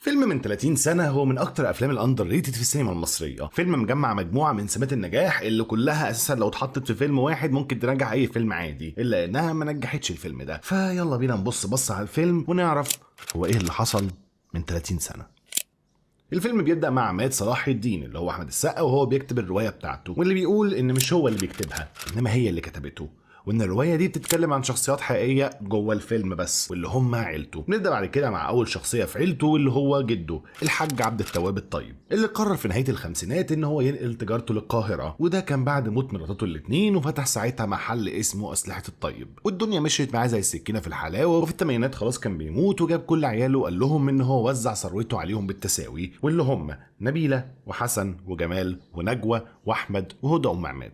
فيلم من 30 سنة هو من أكتر أفلام ال underrated في السينما المصرية. فيلم مجمع مجموعة من سمات النجاح اللي كلها أساسا لو اتحطت في فيلم واحد ممكن تنجح أي فيلم عادي، إلا إنها ما نجحتش الفيلم ده. فيلا بينا نبص بص على الفيلم ونعرف هو إيه اللي حصل من 30 سنة. الفيلم بيبدأ مع عماد صلاح الدين اللي هو أحمد السقا، وهو بيكتب الرواية بتاعته، واللي بيقول إن مش هو اللي بيكتبها إنما هي اللي كتبته، وان الرواية دي بتتكلم عن شخصيات حقيقية جوه الفيلم بس، واللي هم عيلته. نبدا بعد كده مع اول شخصية في عيلته واللي هو جده الحاج عبد التواب الطيب، اللي قرر في نهاية الخمسينات ان هو ينقل تجارته للقاهره، وده كان بعد موت مراتاته الاثنين، وفتح ساعتها محل اسمه اسلحة الطيب، والدنيا مشيت معاه زي السكينة في الحلاوة. وفي الثمانينات خلاص كان بيموت، وجاب كل عياله وقال لهم ان هو وزع ثروته عليهم بالتساوي، واللي هم نبيلة وحسن وجمال ونجوى واحمد وهدى ام عماد.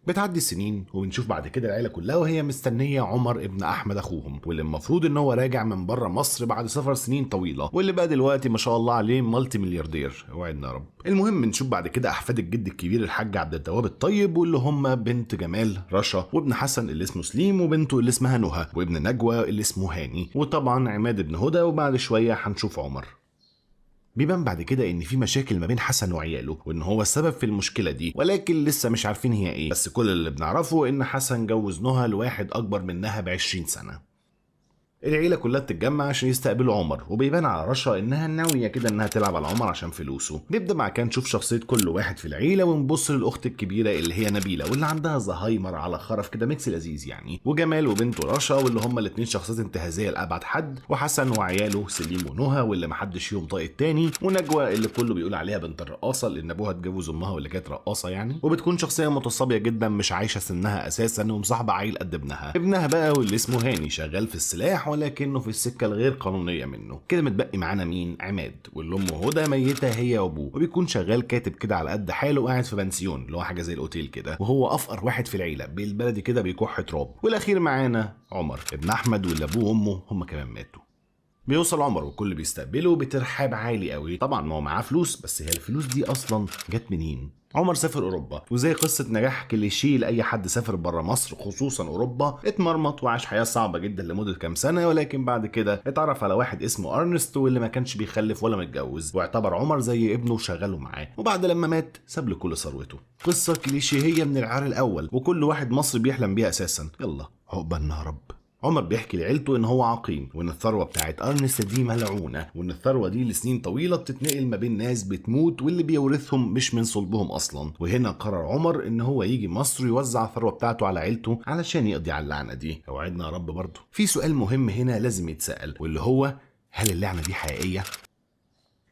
بتعدي السنين وبنشوف بعد كده العيلة كلها وهي مستنيه عمر ابن احمد اخوهم، واللي المفروض ان هو راجع من بره مصر بعد سفر سنين طويلة، واللي بقى دلوقتي ما شاء الله عليه multi ملياردير، وعدنا يا رب. المهم بنشوف بعد كده احفاد الجد الكبير الحاج عبد التواب الطيب، واللي هم بنت جمال رشا، وابن حسن اللي اسمه سليم، وبنته اللي اسمها نهى، وابن نجوى اللي اسمه هاني، وطبعا عماد ابن هدى. وبعد شوية هنشوف عمر. بيبان بعد كده ان في مشاكل ما بين حسن وعياله، وان هو السبب في المشكلة دي، ولكن لسه مش عارفين هي ايه. بس كل اللي بنعرفه ان حسن جوز نهى لواحد اكبر منها ب20 سنة. العيلة كلها بتتجمع عشان يستقبلوا عمر، وبيبان على رشا انها ناوية كده انها تلعب على عمر عشان فلوسه. نبدا مع كان نشوف شخصية كل واحد في العيلة، ونبص للاخت الكبيرة اللي هي نبيلة، واللي عندها زهايمر على خرف كده، mix لذيذ يعني، وجمال وبنته رشا، واللي هما الاثنين شخصيات انتهازيه لابعد حد، وحسن وعياله سليم ونهى، واللي محدش فيهم طايق التاني، ونجوى اللي كله بيقول عليها بنت الرقاصه لان ابوها اتجوز امها واللي كانت رقاصه يعني، وبتكون شخصية متصابيه جدا مش عايشه سنها اساسا، ومصاحبه عيل قد ابنها. ابنها بقى واللي اسمه هاني شغال في السلاح، ولكنه في السكة الغير قانونية منه. كده متبقي معانا مين؟ عماد، واللي امه هدى ميته هي وابوه، وبيكون شغال كاتب كده على قد حاله، وقاعد في بنسيون اللي هو حاجة زي الاوتيل كده، وهو افقر واحد في العيلة، بالبلدي كده بيكح تراب. والاخير معانا عمر ابن احمد، واللي ابوه وامه هم كمان ماتوا. بيوصل عمر والكل بيستقبله بترحاب عالي قوي، طبعا ما هو معاه فلوس، بس هي الفلوس دي اصلا جت منين؟ عمر سافر اوروبا، وزي قصة نجاح كليشيه لاي حد سافر بره مصر خصوصا اوروبا، اتمرمط وعاش حياة صعبة جدا لمدة كام سنة، ولكن بعد كده اتعرف على واحد اسمه ارنست، واللي ما كانش بيخلف ولا متجوز، واعتبر عمر زي ابنه وشغله معاه، وبعد لما مات ساب له كل ثروته. قصة كليشيهيه من العيار الاول، وكل واحد مصري بيحلم بيها اساسا. يلا عقبالنا يا رب. عمر بيحكي لعيلته ان هو عقيم، وان الثروة بتاعت ارنست دي ملعونة، وان الثروة دي لسنين طويلة بتتنقل ما بين ناس بتموت، واللي بيورثهم مش من صلبهم اصلا. وهنا قرر عمر ان هو يجي مصر ويوزع الثروة بتاعته على عيلته علشان يقضي على اللعنة دي. اوعدنا يا رب. برضه في سؤال مهم هنا لازم يتسال، واللي هو هل اللعنة دي حقيقية؟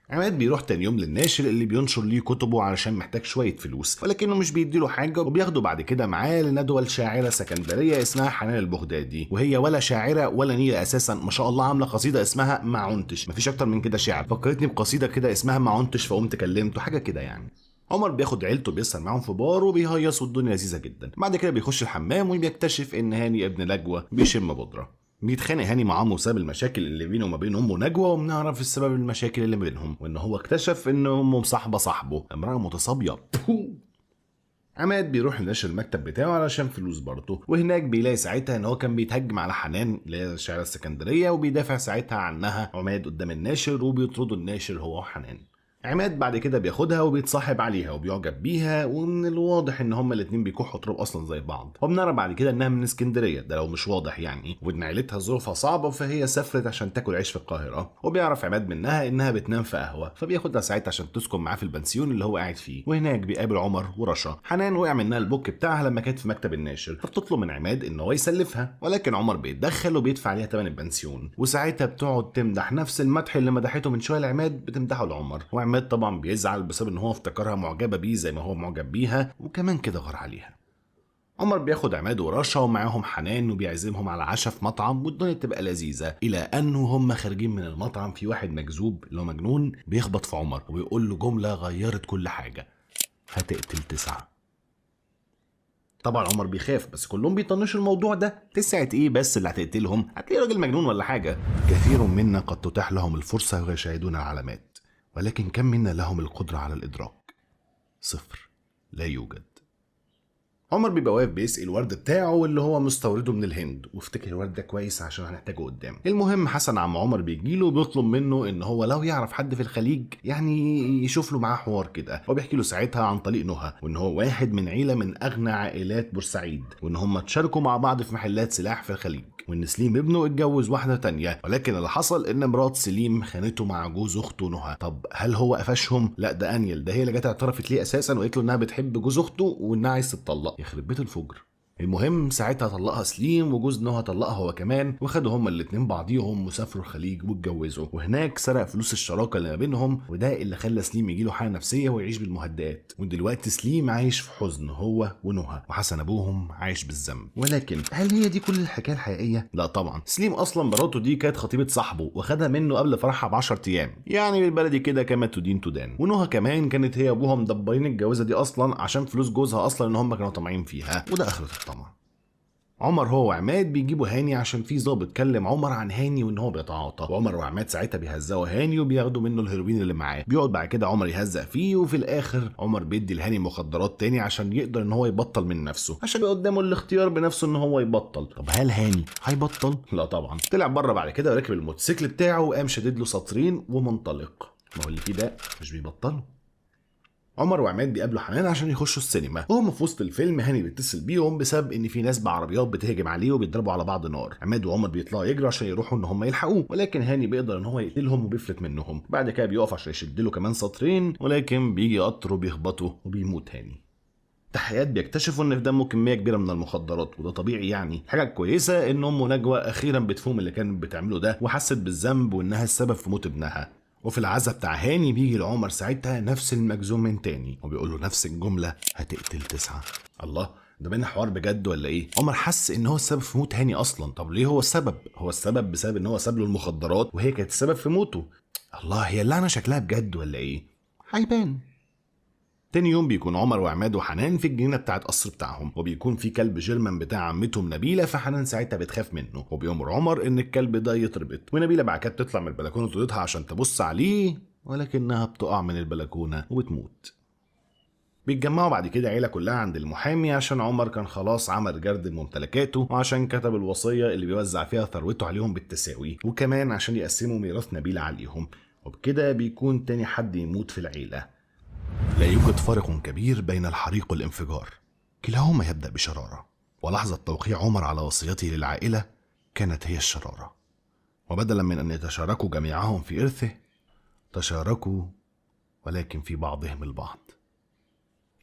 عماد بيروح تاني يوم للناشر اللي بينشر ليه كتبه علشان محتاج شوية فلوس، ولكنه مش بيديله حاجة، وبياخده بعد كده معاه لندوة لشاعرة سكندرية اسمها حنان البغدادي، وهي ولا شاعرة ولا نيلة أساسا، ما شاء الله عاملة قصيدة اسمها ما عنتش، مفيش أكتر من كده شعر، فكرتني بقصيدة كده اسمها ما عنتش فقمت كلمته، حاجة كده يعني. عمر بياخد عيلته بيسهر معاهم في بار وبيهيص والدنيا لذيذة جدا. بعد كده بيخش الحمام وبيكتشف إن هاني ابن نجوى بيشم بودرة. بيتخانق هاني مع عمه بسبب المشاكل اللي بينه وما بين امه نجوى، وبنعرف السبب المشاكل اللي بينهم، وان هو اكتشف ان امه مصاحبه صاحبه امراة متصابيه. عماد بيروح لناشر المكتب بتاعه علشان فلوس برضه، وهناك بيلاقي ساعتها ان هو كان بيتهجم على حنان اللي هي الشاعره السكندريه، وبيدافع ساعتها عنها عماد قدام الناشر، وبيطردوا الناشر هو وحنان. عماد بعد كده بياخدها وبيتصاحب عليها وبيعجب بيها، ومن الواضح ان هما الاتنين بيكحوا تراب اصلا زي بعض. وبنرى بعد كده انها من اسكندرية، ده لو مش واضح يعني، وان عيلتها ظروفها صعبة فهي سافرت عشان تاكل عيش في القاهرة. وبيعرف عماد منها انها بتنام في قهوة، فبياخدها ساعتها عشان تسكن معاه في البنسيون اللي هو قاعد فيه. وهناك بيقابل عمر ورشا. حنان وقع منها البوك بتاعها لما كانت في مكتب الناشر، فبتطلب من عماد ان هو يسلفها، ولكن عمر بيتدخل وبيدفع عليها ثمن البنسيون. وساعتها بتقعد تمدح نفس المدح اللي مدحته من شوية لعماد بتمدحه لعمر، وعماد طبعا بيزعل بسبب ان هو افتكرها معجبه بيه زي ما هو معجب بيها، وكمان كده غار عليها. عمر بياخد عماد ورشا ومعاهم حنان وبيعزمهم على عشاء في مطعم، والدنيا بتبقى لذيذة، الى انه هم خارجين من المطعم في واحد مجذوب اللي هو مجنون بيخبط في عمر وبيقول له جملة غيرت كل حاجة: هتقتل 9. طبعا عمر بيخاف، بس كلهم بيطنشوا الموضوع ده. 9 ايه بس اللي هتقتلهم؟ هتلاقي راجل مجنون ولا حاجة. كثير منا قد تتاح لهم الفرصة ويشاهدون العلامات، ولكن كم منا لهم القدرة على الإدراك؟ 0، لا يوجد. عمر بيبقى واقف بيسقي الورد بتاعه اللي هو مستورده من الهند، وافتكر الورد ده كويس عشان هنحتاجه قدام. المهم حسن عم عمر بيجي له وبيطلب منه ان هو لو يعرف حد في الخليج يعني يشوف له معاه حوار كده. هو بيحكي له ساعتها عن طليق نهى، وان هو واحد من عيله من اغنى عائلات بورسعيد، وان هم اتشاركوا مع بعض في محلات سلاح في الخليج، وان سليم ابنه اتجوز واحدة تانية، ولكن اللي حصل ان مرات سليم خانته مع جوز اخته نهى. طب هل هو قفشهم؟ لا، ده انيل، ده هي اللي جت اعترفت ليه اساسا وقالت له انها بتحب جوز اخته وانها عايز تتطلق. يخرب بيت الفجر. المهم ساعتها طلقها سليم، وجوز نهى طلقها هو كمان، وخدوا هما الاتنين بعضيهم وسافروا الخليج واتجوزوا، وهناك سرق فلوس الشراكة اللي ما بينهم، وده اللي خلى سليم يجيله حاله نفسية ويعيش بالمهدئات. ودلوقتي سليم عايش في حزن هو ونهى، وحسن ابوهم عايش بالذنب. ولكن هل هي دي كل الحكاية الحقيقية؟ لا طبعا. سليم اصلا مراته دي كانت خطيبه صاحبه، وخدها منه قبل فرحها ب 10 ايام، يعني بالبلدي كده كما تدين تدان. ونهى كمان كانت هي وابوها مدبرين الجوازه دي اصلا عشان فلوس جوزها اصلا ان هم كانوا طامعين فيها، وده اخرة الطمع. عمر هو وعماد بيجيبوا هاني عشان في ظابط كلم عمر عن هاني وان هو بيتعاطى، وعمر وعماد ساعتها بيهزقوا هاني وبياخدوا منه الهيروين اللي معاه. بيقعد بعد كده عمر يهزق فيه، وفي الاخر عمر بيدي لهاني مخدرات تاني عشان يقدر ان هو يبطل من نفسه، عشان يبقى قدامه الاختيار بنفسه ان هو يبطل. طب هل هاني هيبطل؟ لا طبعا. طلع بره بعد كده وركب الموتوسيكل بتاعه وقام شدد له سطرين ومنطلق. ما هو اللي فيه ده مش بيبطله. عمر وعماد بيقابلوا حنان عشان يخشوا السينما، وهم في وسط الفيلم هاني بيتصل بيهم بسبب ان في ناس بعربيات بتهجم عليه وبيضربوا على بعض نار. عماد وعمر بيطلعوا يجروا عشان يروحوا ان هم يلحقوه، ولكن هاني بيقدر ان هو يقتلهم وبيفلت منهم. بعد كده بيقف عشان يشد له كمان سطرين، ولكن بيجي قطر وبيخبطه وبيموت هاني. تحقيقات بيكتشفوا ان في دمه كمية كبيرة من المخدرات، وده طبيعي يعني. الحاجة الكويسة ان امه نجوى اخيرا بتفهم اللي كانت بتعمله ده، وحست بالذنب وانها السبب في موت ابنها. وفي العزا بتاع هاني بيجي لعمر ساعتها نفس المجزوم من تاني، وبيقول له نفس الجملة، هتقتل 9. الله، ده بينا حوار بجد ولا ايه؟ عمر حس ان هو السبب في موت هاني اصلا. طب ليه هو السبب؟ هو السبب بسبب ان هو ساب له المخدرات وهي كانت السبب في موته. الله، هي اللعنة شكلها بجد ولا ايه؟ هيبان. تاني يوم بيكون عمر وعماد وحنان في الجنينة بتاعت قصر بتاعهم، وبيكون في كلب جيرمان بتاع عمتهم نبيلة، فحنان ساعتها بتخاف منه، وبيأمر عمر ان الكلب ده يتربط. ونبيله بعد كده بتطلع من البلكونه اوضتها عشان تبص عليه، ولكنها بتقع من البلكونه وبتموت. بيتجمعوا بعد كده عيله كلها عند المحامي عشان عمر كان خلاص عمل جرد ممتلكاته، وعشان كتب الوصية اللي بيوزع فيها ثروته عليهم بالتساوي، وكمان عشان يقسموا ميراث نبيلة عليهم. وبكده بيكون تاني حد يموت في العيلة. لا يوجد فرق كبير بين الحريق والانفجار، كلاهما يبدأ بشرارة، ولحظة توقيع عمر على وصيته للعائلة كانت هي الشرارة. وبدلا من أن يتشاركوا جميعهم في إرثه، تشاركوا ولكن في بعضهم البعض.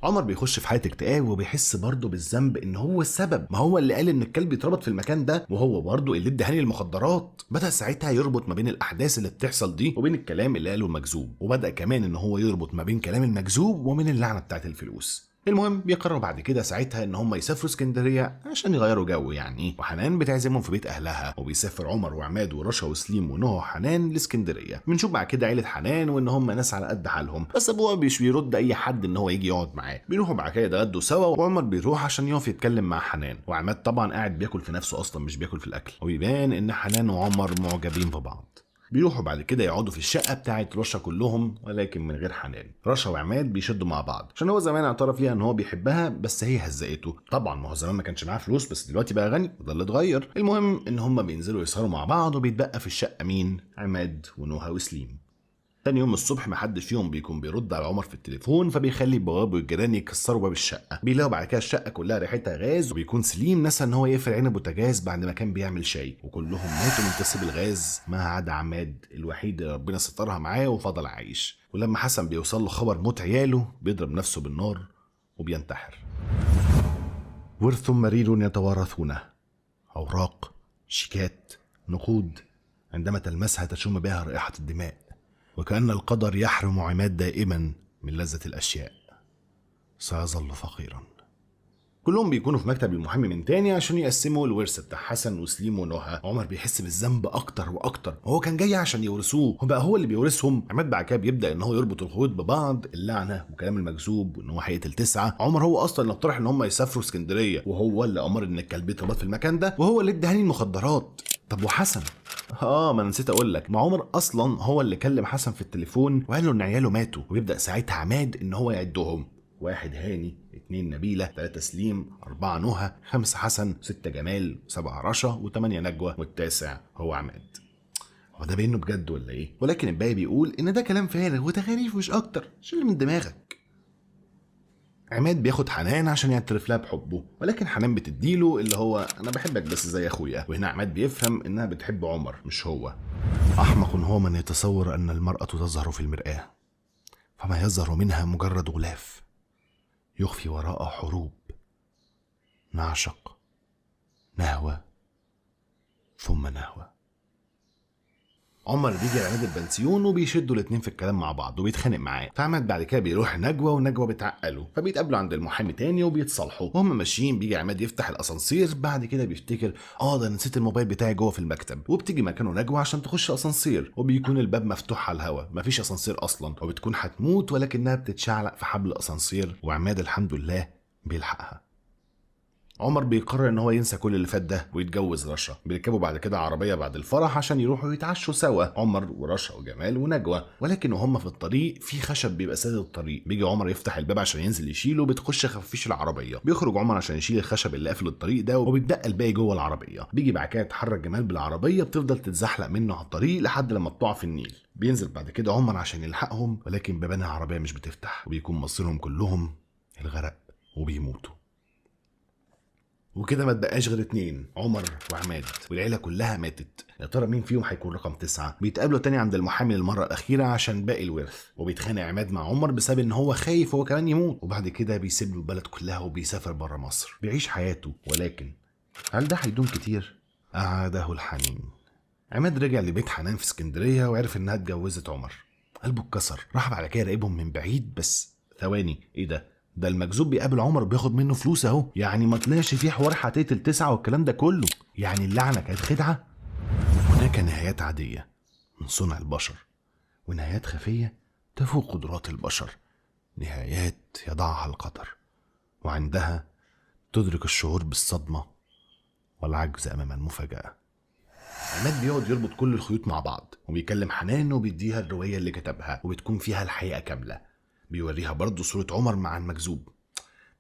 عمر بيخش في حالة اكتئاب، وبيحس برضه بالذنب ان هو السبب، ما هو اللي قال ان الكلب يتربط في المكان ده، وهو برضه اللي ادى هاني المخدرات. بدأ ساعتها يربط ما بين الاحداث اللي بتحصل دي وبين الكلام اللي قاله المجذوب، وبدأ كمان ان هو يربط ما بين كلام المجذوب ومن اللعنة بتاعت الفلوس. المهم بيقرروا بعد كده ساعتها ان هم يسافروا اسكندرية عشان يغيروا جو يعني، وحنان بتعزمهم في بيت اهلها، وبيسافر عمر وعماد ورشا وسليم ونهى وحنان لاسكندريه. بنشوف بعد كده عيله حنان وان هم ناس على قد حالهم، بس ابوها مش بيرد اي حد ان هو يجي يقعد معاه. بيروحوا بعد كده يتغدوا سوا، وعمر بيروح عشان يقف يتكلم مع حنان، وعماد طبعا قاعد بياكل في نفسه اصلا مش بياكل في الاكل، وبيبان ان حنان وعمر معجبين ببعض. بيروحوا بعد كده يقعدوا في الشقة بتاعت رشا كلهم، ولكن من غير حنان. رشا وعماد بيشدوا مع بعض عشان هو زمان اعترف ليها ان هو بيحبها، بس هي هزقته. طبعا ما هو زمان ما كانش معاه فلوس، بس دلوقتي بقى غني وده اللي اتغير. المهم ان هم بينزلوا يسهروا مع بعض، وبيتبقى في الشقة مين؟ عماد ونهى وسليم. تاني يوم الصبح محدش فيهم بيكون بيرد على عمر في التليفون، فبيخلي البواب والجيران يكسروا باب الشقة. بيلاقوا بعد كده الشقة كلها ريحتها غاز، وبيكون سليم نسى ان هو يقفل عين البوتاجاز بعد ما كان بيعمل شاي، وكلهم ماتوا من تسريب الغاز ما عدا عماد الوحيد اللي ربنا سترها معاه وفضل عايش. ولما حسن بيوصل له خبر موت عياله بيضرب نفسه بالنار وبينتحر. ورث مرير يتوارثونه، اوراق، شيكات، نقود، عندما تلمسها تشم بها رائحة الدماء، وكأن القدر يحرم عماد دائما من لذة الأشياء. سيظل فقيرا. كلهم بيكونوا في مكتب المحامي من تاني عشان يقسموا الورث بتاع حسن وسليم ونهى. عمر بيحس بالذنب اكتر واكتر، وهو كان جاي عشان يورثوه، هو بقى هو اللي بيورثهم. عماد بعد كده بيبدا ان هو يربط الخيوط ببعض، اللعنة وكلام المجذوب وان هو هيقتل 9. عمر هو اصلا اللي اقترح ان هم يسافروا اسكندرية، وهو اللي امر ان الكلب يتربط في المكان ده، وهو اللي ادى هاني المخدرات. طب وحسن؟ ما انا نسيت اقول لك، ما عمر اصلا هو اللي كلم حسن في التليفون وقال له ان عياله ماتوا. وبيبدا ساعتها عماد ان هو يعدهم 1 1 هاني، 2 نبيلة، 3 سليم، 4 نهى، 5 حسن، 6 جمال، 7 رشا، و8 نجوى، والتاسع هو عماد. هو ده بينه بجد ولا ايه؟ ولكن الباقي بيقول ان ده كلام فارغ وتخاريف مش اكتر، شيل من دماغك. عماد بياخد حنان عشان يعترف لها بحبه، ولكن حنان بتديله اللي هو انا بحبك بس زي اخويا، وهنا عماد بيفهم انها بتحب عمر مش هو. احمق هو من يتصور ان المرأة تظهر في المرآة، فما يظهر منها مجرد غلاف يخفي وراء حروب. نعشق، نهوى، ثم نهوى. عمر بيجي لعماد البنسيون وبيشدوا الاتنين في الكلام مع بعض وبيتخانق معاه، فعماد بعد كده بيروح نجوى ونجوى بتعقله، فبيتقابلوا عند المحامي تاني وبيتصالحوا. وهم ماشيين بيجي عماد يفتح الاسانسير، بعد كده بيفتكر ده نسيت الموبايل بتاعي جوه في المكتب، وبتيجي مكانه نجوى عشان تخش اسانسير، وبيكون الباب مفتوح على الهواء، مفيش اسانسير اصلا، وبتكون هتموت ولكنها بتتشعلق في حبل الاسانسير، وعماد الحمد لله بيلحقها. عمر بيقرر ان هو ينسى كل اللي فات ده ويتجوز رشا. بيركبوا بعد كده عربية بعد الفرح عشان يروحوا يتعشوا سوا، عمر ورشا وجمال ونجوى، ولكن وهم في الطريق في خشب بيبقى سادد الطريق. بيجي عمر يفتح الباب عشان ينزل يشيله، بتخش خفيش العربية، بيخرج عمر عشان يشيل الخشب اللي قافل الطريق ده، وبيتدق الباقي جوه العربية. بيجي بعد كده يتحرك جمال بالعربية، بتفضل تتزحلق منه على الطريق لحد لما بتقع في النيل. بينزل بعد كده عمر عشان يلحقهم، ولكن بيبان العربية مش بتفتح، وبيكون مصيرهم كلهم الغرق وبيموتوا. وكده ما تبقاش غير 2، عمر وعماد، والعيلة كلها ماتت. يا ترى مين فيهم هيكون رقم 9؟ بيتقابلوا تاني عند المحامي للمرة الاخيرة عشان باقي الورث، وبيتخانق عماد مع عمر بسبب ان هو خايف هو كمان يموت، وبعد كده بيسيب له البلد كلها وبيسافر بره مصر، بيعيش حياته. ولكن هل ده هيدوم كتير؟ أعاده الحنين. عماد رجع لبيت حنان في اسكندرية وعرف انها اتجوزت عمر، قلبه اتكسر. راح بعد كده يراقبهم من بعيد، بس ثواني، ايه ده؟ ده المجذوب بيقابل عمر وبياخد منه فلوس اهو، يعني ما طلعش فيه حوار هتقتل 9 والكلام ده كله، يعني اللعنة كانت خدعه. هناك نهايات عادية من صنع البشر، ونهايات خفيه تفوق قدرات البشر، نهايات يضعها القدر، وعندها تدرك الشعور بالصدمة والعجز امام المفاجاة. عماد بيقعد يربط كل الخيوط مع بعض، وبيكلم حنان وبيديها الرواية اللي كتبها، وبتكون فيها الحقيقة كاملة. بيوريها برضه صورة عمر مع المجذوب.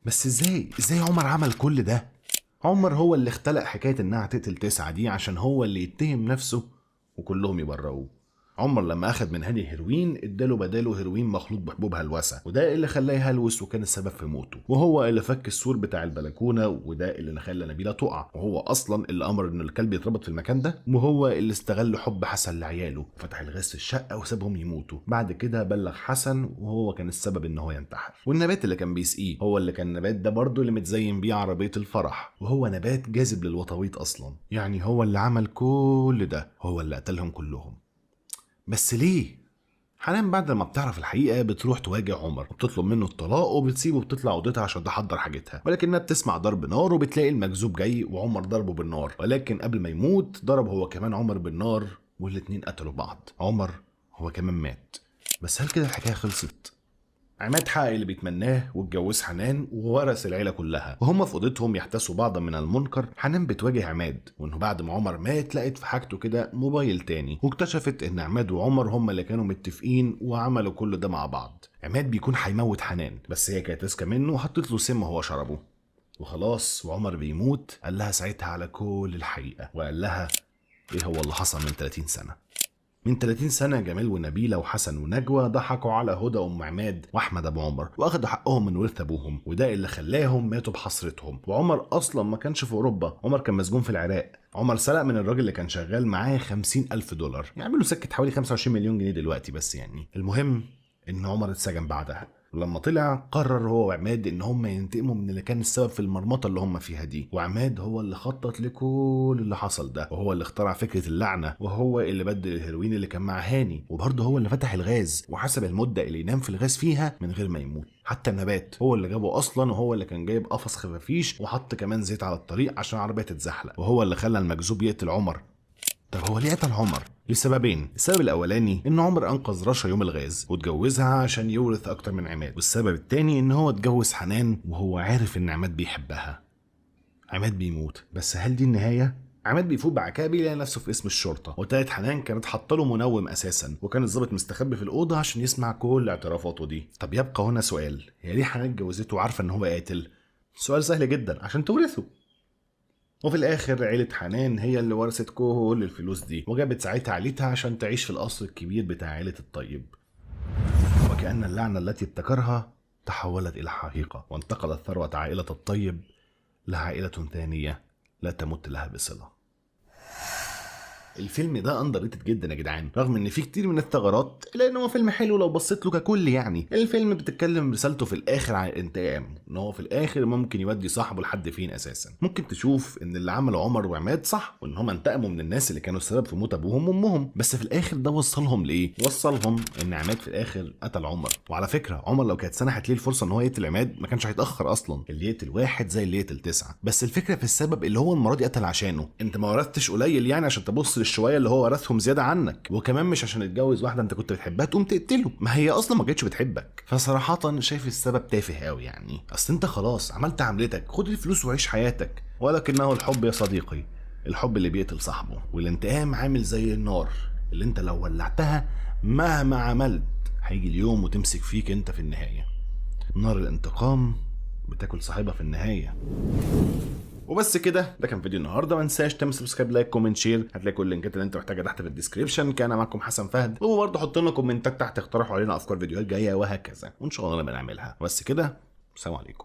بس ازاي عمر عمل كل ده؟ عمر هو اللي اختلق حكاية انها هتقتل 9 دي عشان هو اللي يتهم نفسه وكلهم يبرئوه. عمر لما اخد من هاني هيروين اداله بداله هيروين مخلوط بحبوب هلوسه، وده اللي خلاه يهلوس وكان السبب في موته، وهو اللي فك السور بتاع البلكونه، وده اللي خلى نبيلة تقع، وهو اصلا اللي امر ان الكلب يتربط في المكان ده، وهو اللي استغل حب حسن لعياله وفتح الغاز في الشقة وسابهم يموتوا. بعد كده بلغ حسن وهو كان السبب ان هو ينتحر. والنبات اللي كان بيسقيه هو اللي كان النبات ده برضه اللي متزين بيه عربية الفرح، وهو نبات جاذب للوطاويط اصلا، يعني هو اللي عمل كل ده، هو اللي قتلهم كلهم. بس ليه؟ حنان بعد ما بتعرف الحقيقة بتروح تواجه عمر وبتطلب منه الطلاق، وبتسيبه وبتطلع اوضتها عشان تحضر حاجتها، ولكنها بتسمع ضرب نار وبتلاقي المجذوب جاي وعمر ضربه بالنار، ولكن قبل ما يموت ضرب هو كمان عمر بالنار، والاتنين قتلوا بعض. عمر هو كمان مات. بس هل كده الحكاية خلصت؟ عماد حقق اللي بيتمناه واتجوز حنان وورث العيلة كلها. وهم في اوضتهم يحتسوا بعضا من المنكر، حنان بتواجه عماد وانه بعد ما عمر مات لقت في حاجته كده موبايل تاني، واكتشفت ان عماد وعمر هم اللي كانوا متفقين وعملوا كل ده مع بعض. عماد بيكون هيموت حنان، بس هي كانت ماسكه منه وحطت له سم وهو شربه وخلاص. وعمر بيموت قال لها ساعتها على كل الحقيقة، وقال لها ايه هو اللي حصل من 30 سنة. من 30 سنة جمال ونبيلة وحسن ونجوى ضحكوا على هدى أم عماد وأحمد أبو عمر، وأخدوا حقهم من ورث أبوهم، وده اللي خلاهم ماتوا بحسرتهم. وعمر أصلا ما كانش في أوروبا، عمر كان مسجون في العراق. عمر سرق من الراجل اللي كان شغال معاه $50,000، يعملوا سكة حوالي 25 مليون جنيه دلوقتي بس يعني. المهم إن عمر اتسجن بعدها، ولما طلع قرر هو وعماد ان هم ينتقموا من اللي كان السبب في المرمطه اللي هم فيها دي. وعماد هو اللي خطط لكل اللي حصل ده، وهو اللي اخترع فكرة اللعنة، وهو اللي بدل الهيروين اللي كان مع هاني، وبرضه هو اللي فتح الغاز وحسب المدة اللي ينام في الغاز فيها من غير ما يموت. حتى النبات هو اللي جابه اصلا، وهو اللي كان جايب قفص خفافيش وحط كمان زيت على الطريق عشان العربية تتزحلق، وهو اللي خلى المجذوب يقتل عمر. طب هو ليه قتل عمر؟ لسببين. السبب الاولاني ان عمر انقذ رشا يوم الغاز واتجوزها عشان يورث اكتر من عماد، والسبب التاني ان هو اتجوز حنان وهو عارف ان عماد بيحبها. عماد بيموت، بس هل دي النهاية؟ عماد بيفوق بعد كده بيلاقي نفسه في قسم الشرطة، وتالت حنان كانت حاطه له منوم اساسا، وكان الضابط مستخبي في الاوضة عشان يسمع كل اعترافاته دي. طب يبقى هنا سؤال، هي ليه حنان اتجوزته وعارفه ان هو قاتل؟ سؤال سهل جدا، عشان تورثه. وفي الاخر عيلة حنان هي اللي ورثت كل الفلوس دي، وجابت ساعتها عيلتها عشان تعيش في القصر الكبير بتاع عيلة الطيب. وكأن اللعنة التي ابتكرها تحولت إلى حقيقة، وانتقلت ثروة عائلة الطيب لعائلة ثانية لا تمت لها بصلة. الفيلم ده underrated جدا يا جدعان، رغم ان فيه كتير من الثغرات، الا ان هو فيلم حلو لو بصيت له ككل. يعني الفيلم بتتكلم رسالته في الاخر عن الانتقام، ان هو في الاخر ممكن يودي صاحبه لحد فين اساسا. ممكن تشوف ان اللي عمله عمر وعماد صح، وان هم انتقموا من الناس اللي كانوا السبب في موت ابوهم وامهم، بس في الاخر ده وصلهم لايه؟ وصلهم ان عماد في الاخر قتل عمر. وعلى فكرة عمر لو كانت سنحت ليه الفرصة ان هو يقتل عماد ما كانش هيتاخر اصلا، اللي يقتل واحد زي اللي يقتل 9. بس الفكرة في السبب اللي هو المرة دي قتل عشانه. انت ما ورثتش قليل يعني عشان تبص للشويه اللي هو ورثهم زيادة عنك، وكمان مش عشان اتجوز واحدة انت كنت بتحبها تقوم تقتله، ما هي اصلا ما كانتش بتحبك. فصراحة شايف السبب تافه قوي يعني، اصل انت خلاص عملت عملتك، خد الفلوس وعيش حياتك. ولكنه الحب يا صديقي، الحب اللي بيقتل صاحبه. والانتقام عامل زي النار اللي انت لو ولعتها مهما عملت هيجي اليوم وتمسك فيك انت في النهاية. نار الانتقام بتاكل صاحبها في النهاية. وبس كده، ده كان فيديو النهارده. ما تنساش تعمل subscribe، like، comment، share. هتلاقي كل اللينكات اللي انت محتاجها تحت في ال description. كان معاكم حسن فهد، وبرضه حط لنا كومنتات تحت اقترحوا علينا افكار فيديوهات جاية وهكذا، وان شاء الله نبقى نعملها. بس كده، السلام عليكم.